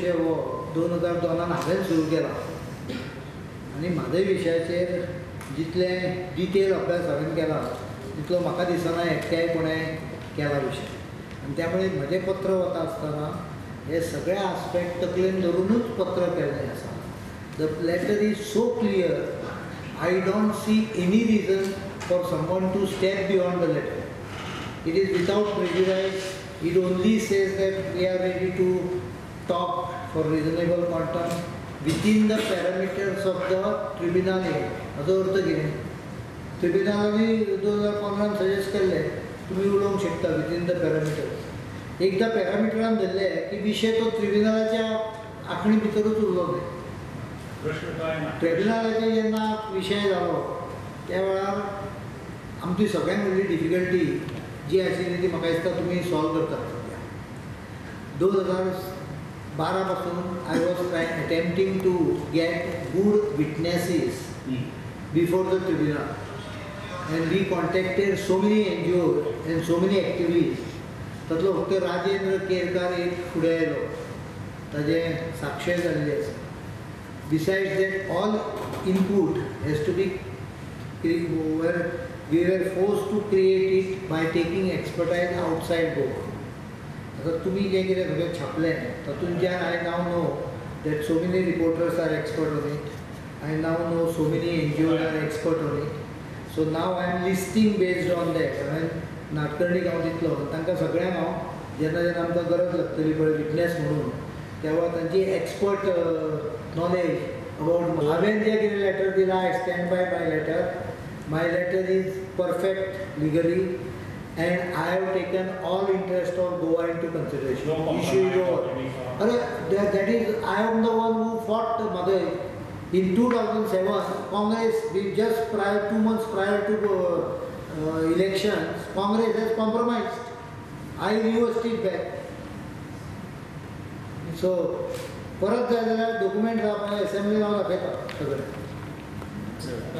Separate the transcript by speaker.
Speaker 1: विशय हो 2002 हांवें सुरू केला आनी म्हादय विशयाचेर जितलें डिटेल अभ्यास हांवें केला तितलो म्हाका दिसना एकट्याय कोणें केला विशय. आनी त्यामुळे म्हजें पत्र वता आसतना हे सगळे आस्पेक्ट तकलेन धरुनूच पत्र केल्लें आसा. The letter is so clear, I don't see any reason for someone to step beyond the letter. It is without prejudice. It only says that we are ready to talk for reasonable quantum within the parameters of the tribunal. हाचो अर्थ कितें, ट्रिब्युनलांनी 2015 suggest केल्लें तुमी उलोवंक शकता within the parameters. एकदां पॅरामिटरान धरले की विशय तो ट्रिब्युनलाच्या आंखणी भितरूच उरलो न्हय. ट्रिब्युनलाचेर जेन्ना विशय जालो त्या वेळार आमची सगळ्यांत व्हडली डिफिकल्टी जी आशिल्ली ती म्हाका दिसता तुमी सॉल्व करतात सद्या. 2012 पासून I was attempting to get good witnesses before the tribunal and we contacted so many NGOs and so many activists. तातलो फक्त राजेंद्र केरकार एक फुडें आयलो, ताजें साक्षर जाल्ली आसा. Besides that, all input has to be, we were forced to create it by taking expertise outside Goa. आतां तुमी जें कितें सगळें छापलें तातूंतल्यान I now know that so many reporters are expert on it, I now know so many NGOs are expert on it. So now I am listing based on that. हांवें नाटकर्णी हांव दितलो तांकां सगळ्यांक हांव जेन्ना जेन्ना आमकां गरज लागतली पळय विटनेस म्हणून तेव्हा तांची एक्सपर्ट नॉलेज अबाउट. हांवें जें कितें लेटर दिलां I stand by my letter. My letter is perfect legally and I have taken all interest of Goa into consideration. Issue is over. अरे that is, I am the one who fought Mhadei in 2007. Congress, just prior 2 months prior to elections, Congress has compromised. I reversed it back. So परत जाय जाल्यार document आहा, असेंब्लीन हांव दाखयता सगळें.